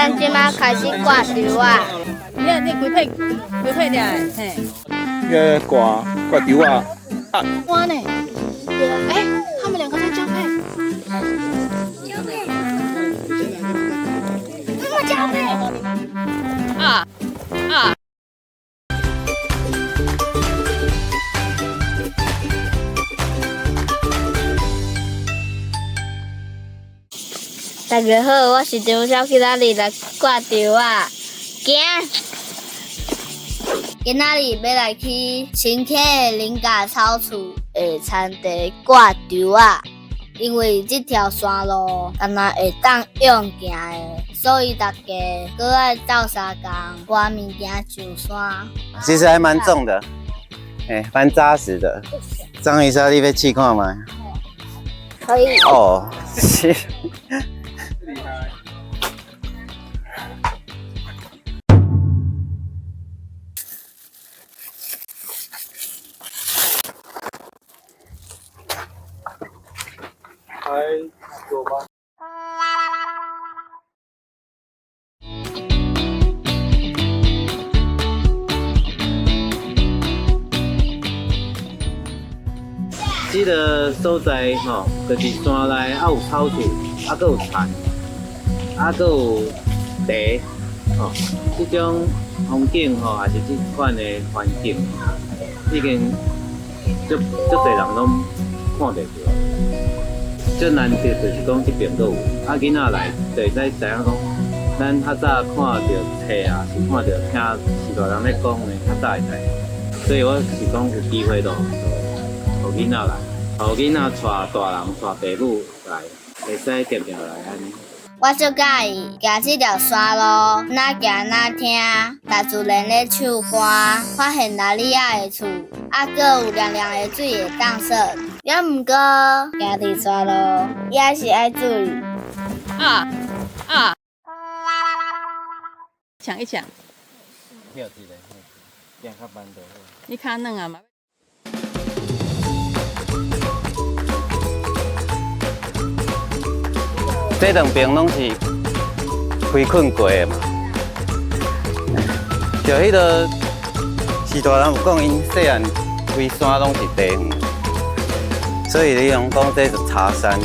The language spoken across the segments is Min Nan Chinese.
咱這馬開始掛柱仔。你規片規片掠的，嘿。個掛掛柱仔。啊。我呢？欸，他們兩個在交配。交配。他們交配。啊啊！大家好，我是張小，今仔日來掛柱仔，行。今仔日欲來去新坑的林家草厝的田地掛柱仔，因為這條山路敢若會當用行的，所以大家閣愛鬥相共搬物件上山。其實還蠻重的，欸，蠻紮實的。張醫生，你欲試看覓？可以。哦，是。這个所在吼，就是山內啊有草厝，啊閣有田，啊閣有茶，吼，這種風景吼，也是這款的環境，已經足足濟人攏看袂著。最難得就是講這邊閣有，啊囡仔來就會使知影講，咱較早看著冊啊，是看著聽是大人咧講的，較早的代誌。所以我是講有機會就予囡仔來，予囡仔帶大人帶爸母來，會使定定來按呢。我足佮意行這條山路，若行若聽大自然咧唱歌，發現哪里仔的厝，啊，閣有涼涼的水會當耍。猶毋過行佇山路也是愛注意。啊啊！搶一搶。跳一个，行較慢就好。你較軟啊嘛？這兩邊攏是開墾過的嘛，就彼个是大人有講，𪜶細漢規山攏是茶園，所以你攏講這是茶山。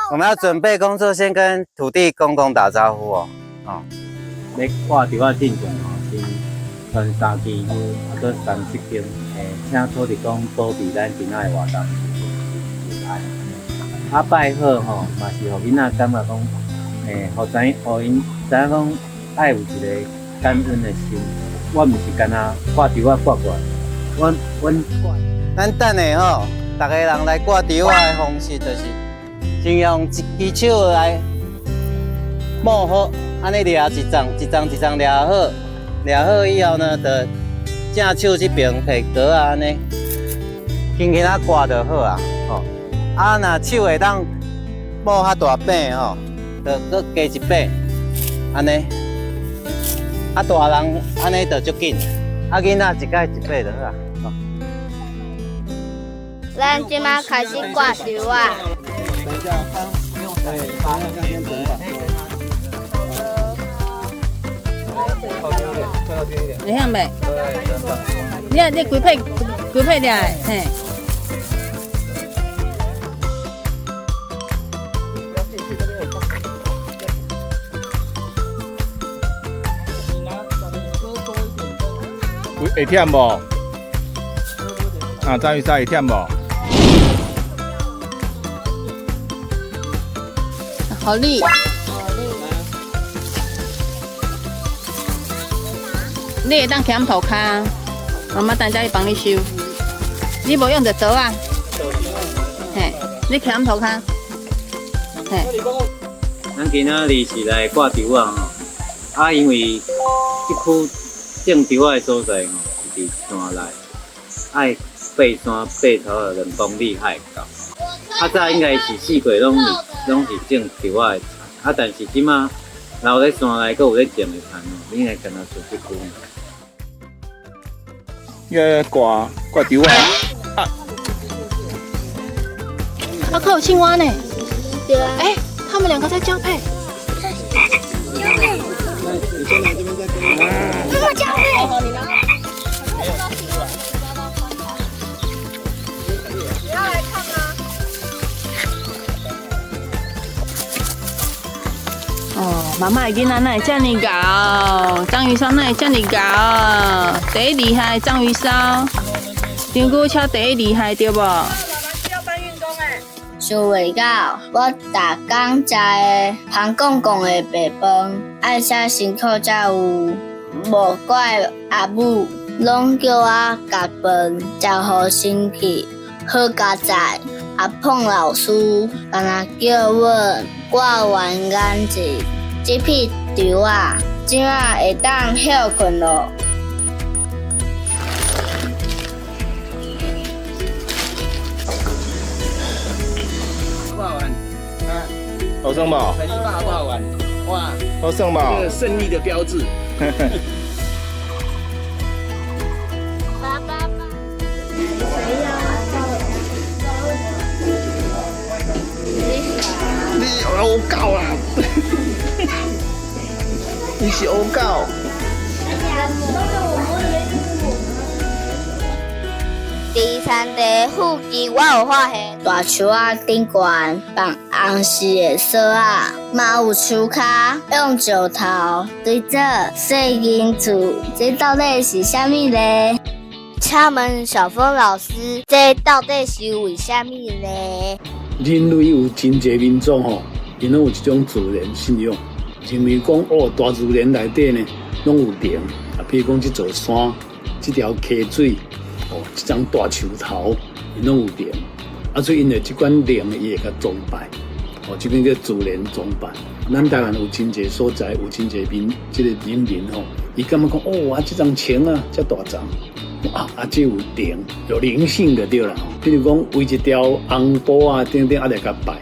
我們要準備工作，先跟土地公公打招呼哦。哦，咧掛柱仔進前吼，先穿三支香，啊，閣三七經，請土地公保庇咱今仔的活動平安。啊，拜好吼，嘛是予囡仔感覺講，予知影，予𪜶知影講，愛有一個感恩的心。我毋是干焦掛柱仔掛掛，阮掛。咱等下吼，逐个人來掛柱仔的方式就是。先用一支手來摸好，按呢掠一層一層一層掠好，掠好以後呢，就正手這邊提刀仔按呢，輕輕仔掛就好啊。吼，啊，若手會當摸較大把吼，就閣加一把，按呢。啊，大人按呢就足緊，啊，囡仔一擺一把就好啊。吼。咱這馬開始掛柱仔。等一下，對，等一下先整吧。靠近一點，靠近一點。會曉袂？你規片規片掠的，嘿。會忝無？啊，張醫生會忝無？好力！你會當徛塗跤，媽媽等下去幫你收。你無用著刀啊？嘿，你徛塗跤。嘿。咱今仔日是來掛柱仔吼，啊，因為這區種柱仔的所在吼是佇山內，愛爬山爬差不多2公里才會到。較早應該是四季攏佇攏是種稻仔的田。啊，但是這馬留咧山內，閣有咧種的田哦，你會敢若賰這久。伊个掛掛稻仔啊！啊，閣有青蛙呢。對啊。欸，他們兩個在交配。交配。他們交配。你要來看嗎？哦，媽媽的囡仔哪會遮爾𠢕？章魚燒哪會遮爾𠢕？第一厲害章魚燒，張久超第一厲害對無？想袂到，我逐工食的香公公的白飯，愛遮辛苦才有。無怪阿母，攏叫我共飯食予生氣。好佳哉，阿鳳老師敢若叫阮掛完眼鏡，這片稻仔，這馬會當歇睏囉。好耍無？好玩，哇！好耍無？這個勝利的標誌。爸爸。你烏狗啦！你是烏狗。佇田地附近，我有發現大樹仔頂懸放紅色的索仔，嘛有樹跤用石頭堆做細銀厝，這到底是啥物呢？請問小峰老師，這到底是為啥物呢？人類有真濟民族吼，𪜶攏有這種自然信仰，認為講哦，大自然內底呢，攏有靈啊，比如講這座山、這條溪水。哦，這張大樹頭，𪜶攏有靈，啊，所以𪜶會這款靈，伊會共崇拜，哦，這款叫自然崇拜。咱台灣有真濟所在，有真濟民，這個人民吼，伊感覺講哦，啊，這叢樹啊，遮大叢，啊啊，這有靈，有靈性就對啦。比如講，圍一條紅布啊，等等啊來共拜，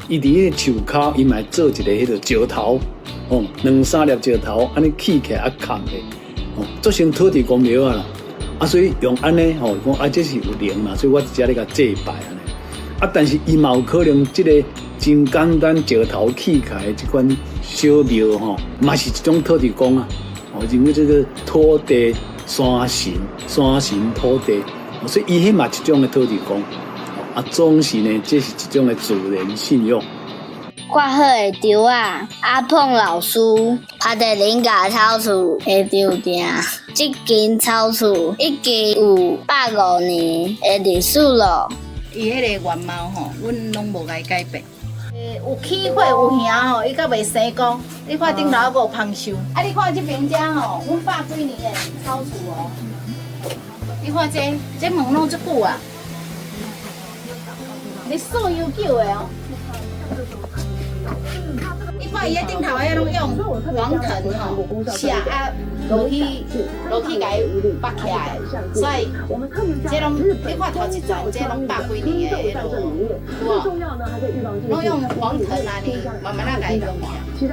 伊佇彼個樹跤，伊嘛會做一个彼个石頭，哦，兩三粒石頭，按呢起起來啊，崁咧，哦，做成土地公廟啊啦。啊，所以用按呢吼，講啊，這是有靈嘛，所以我佇遮咧共祭拜按呢。啊，但是伊嘛有可能這個真簡單石頭起起來的這款小廟吼，嘛是一種土地公啊。哦，認為這個土地山神，山神土地，所以伊彼嘛一種的土地公。啊，總是呢，這是一種的自然信仰。掛好的稻仔，阿鳳老師趴佇恁家草厝的場埕，這間草厝已經有150年的歷史囉。伊彼个原貌吼，阮攏無共伊改變。有起火有形吼，伊閣袂生光。你看頂頭閣有芳樹。啊，你看這爿遮吼，阮百幾年的草厝哦。你看這，這門攏足久啊，歷史悠久的哦。你看伊彼頂頭彼攏用黃藤吼，寫啊落去落去共伊縛起來，所以這攏你看頭一層，這攏百幾年的彼落，有無？攏用黃藤按呢，慢慢仔共伊用起來。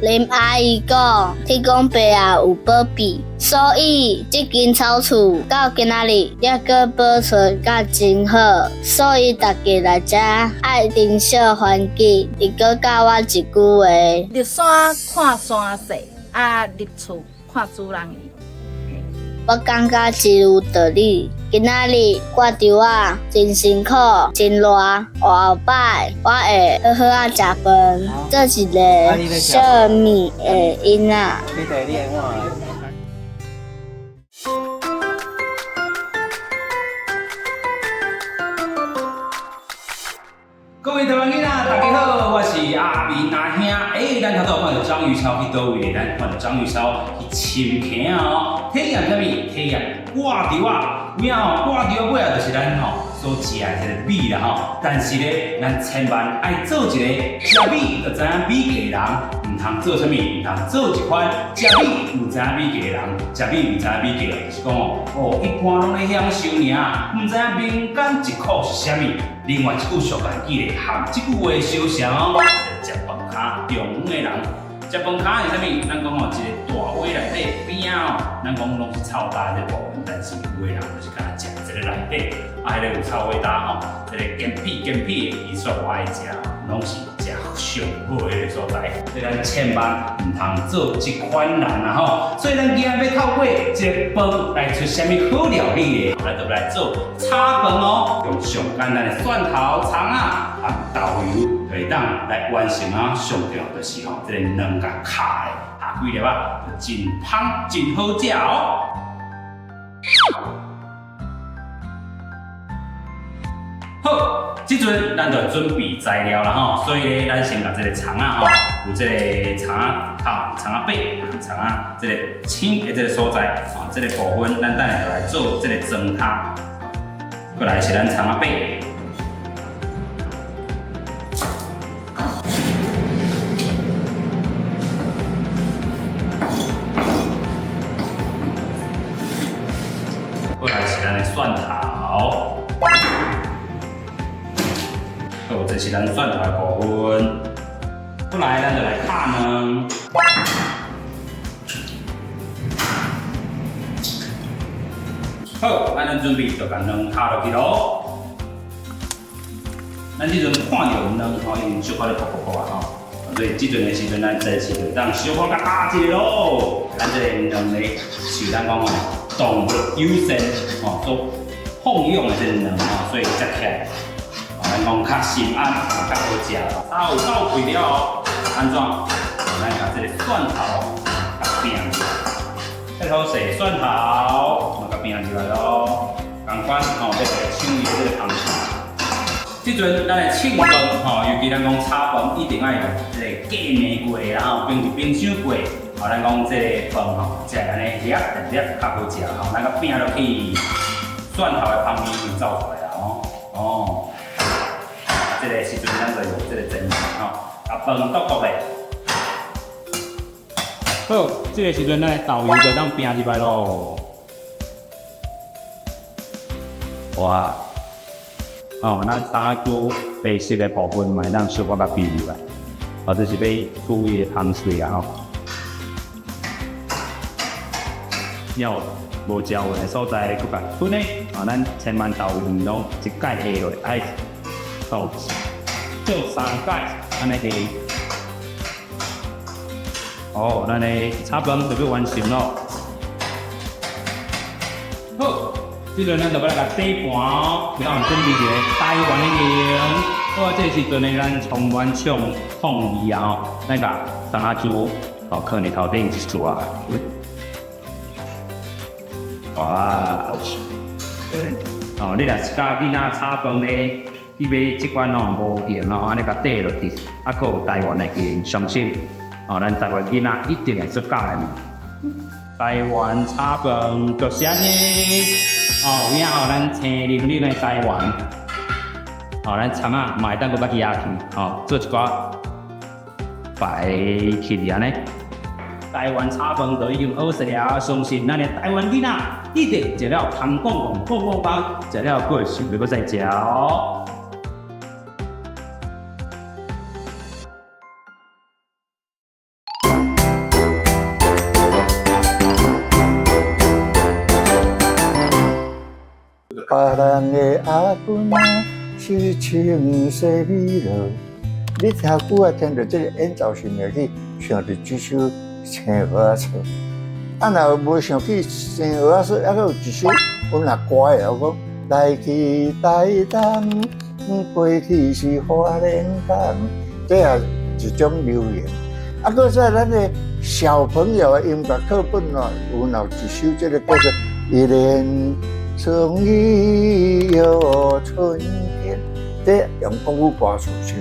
林阿姨講，天公伯啊有保庇，所以這間草厝到今仔日猶閣保存甲真好，所以大家來遮愛珍惜環境。伊閣教我一句話：入山看山勢，啊入厝看主人伊。我感覺真有道理。今仔日掛稻仔真辛苦，真熱。後擺我會好好仔食飯，做一个惜命的囡仔。各位台灣囡仔，大家好，我是阿明阿兄。欸，咱頭拄看著章魚燒去佗位？咱看著章魚燒去深坑哦，體驗啥物？體驗掛稻仔。有影吼，掛稻仔尾仔就是咱吼所食的這个米啦吼。但是咧，咱千萬愛做一个食米就知影米價的人，毋通通做啥物？毋通做一款食米毋知影米价的人，食米毋知影米价，就是讲哦，哦，一般攏咧享受爾，毋知影民間疾苦是啥物。另外一句俗言記咧，含這句話相像哦，食飯跤中央的人。食飯跤是啥物？咱講哦，一个大碗內底邊仔哦，咱講攏是臭焦的這部分，但是有的人就是干焦食這个內底，啊，彼个有臭味焦吼，這个乾皮乾皮的，伊煞無愛食，攏是食上好的彼个所在。所以咱千萬毋通做這款人啊吼！所以咱今仔欲透過這个飯來出啥物好料理咧？咱就來做炒飯哦，用上簡單的蒜頭、蔥仔和豆油，就會當來完成啊。上重要就是吼，這个卵共敲咧，下幾粒仔，就真芳真好食哦。好，這陣咱就來準備材料啦吼，所以咧，咱先共這个蔥仔吼，有這个蔥仔頭、蔥仔尾、蔥仔這个青的這个所在，吼，這个部分咱等下就來做這个妝湯。過來是咱蔥仔尾。過來是咱的蒜頭。好，這是咱蒜頭的部分。過來，咱就來敲卵。好，咱準備就共卵敲落去囉。咱這陣看著卵吼，已經小可咧噗噗噗啊吼，所以這陣的時陣，咱這時就當小可共打一下囉。咱這個卵咧，是咱講吼動物優先吼所放養的這個卵吼，所以食起來。咱講較心安，較好食。炒有夠開了後，按怎？咱共這个蒜頭共拚入來，切好勢蒜頭，嘛共拚入來囉。仝款吼，欲來搶伊的這个芳香。這陣咱的凊飯吼，尤其咱講炒飯，一定愛用這个過暝過的啦吼，冰佇冰箱過。吼，咱講這个飯吼，食按呢粒粒較好食吼。咱共拚落去，蒜頭的芳味已經走出來啦吼。哦。這个時陣，咱就用這個煎飯吼，共飯篤篤咧。好，這个時陣咱的豆油就當拚入來囉。哇！哦，咱三菇白色的部分嘛會當小可共拚入來，哦，這是欲注意的芳水啊吼。了無食完的所在，閣共吞咧。哦，咱千萬豆油毋攏一蓋下落，愛做三蓋，按呢下。哦，咱的炒飯就欲完成囉。好，這陣咱就欲來共底盤哦，咱準備一个台灣的鹽。好，這時陣呢，咱充滿創創意啊吼，咱共葱仔珠哦，放佇頭頂一撮。哇！哦，你若是教囡仔炒飯咧，去買這款吼無鹽哦，按呢共底落去，啊，閣有台灣的鹽，相信哦，咱台灣囡仔一定會足佮意。台灣炒飯就是按呢，哦，有影吼，咱青玲玲的台灣，哦，咱蔥仔嘛會當閣捌壓去，哦，做一寡擺起按呢。台灣炒飯就已經好食了，相信咱的台灣囡仔一定食了香講講講講飯，食了閣會想欲閣再食哦。別人的阿公仔是穿西美樂，你聽久啊，聽著這个演奏是袂去想著這首《青蚵仔趖》。啊，若無想起《青蚵仔趖》，猶閣有一首阮若歌的，我講來去台東，過去是花蓮港，這也一種流行。啊，閣再咱的小朋友的音樂課本哦，有有一首這个叫做《一年春雨又春天》，這用國語歌詞唱，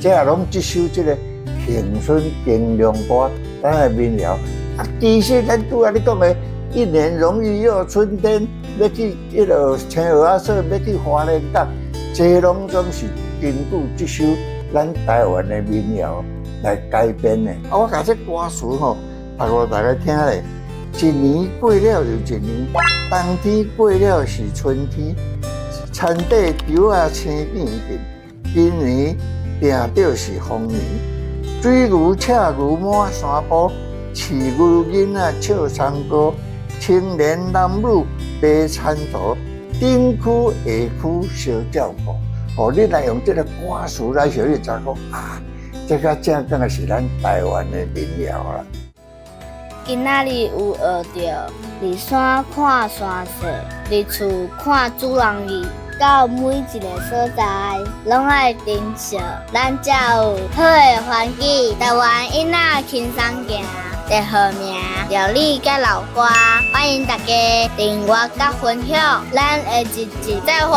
這也攏這首這个恒春金龍歌，咱的民謠。啊，其實咱拄仔你講的，一年容易又春天，欲去彼落青蚵仔趖，欲去花蓮港，這攏總是根據這首咱台灣的民謠來改編的。啊，我共這歌詞吼，讀予大家聽咧。一年過了又一年，冬天過了是春天，田底稻仔青變變，今年定著是豐年。水牛赤牛滿山坡，飼牛囡仔唱山歌，青年男女馬田途，頂區下區相照顧。哦，你來用這个歌詞來說，你就知講啊，這个正講的是咱台灣的民謠啦。今仔日有學著，佇山看山勢，佇厝看主人意，到每一个所在，攏愛珍惜，咱才有好的環境。台灣囡仔輕鬆行，第號名料理佮老歌，歡迎大家訂閱佮分享，咱下一集再會。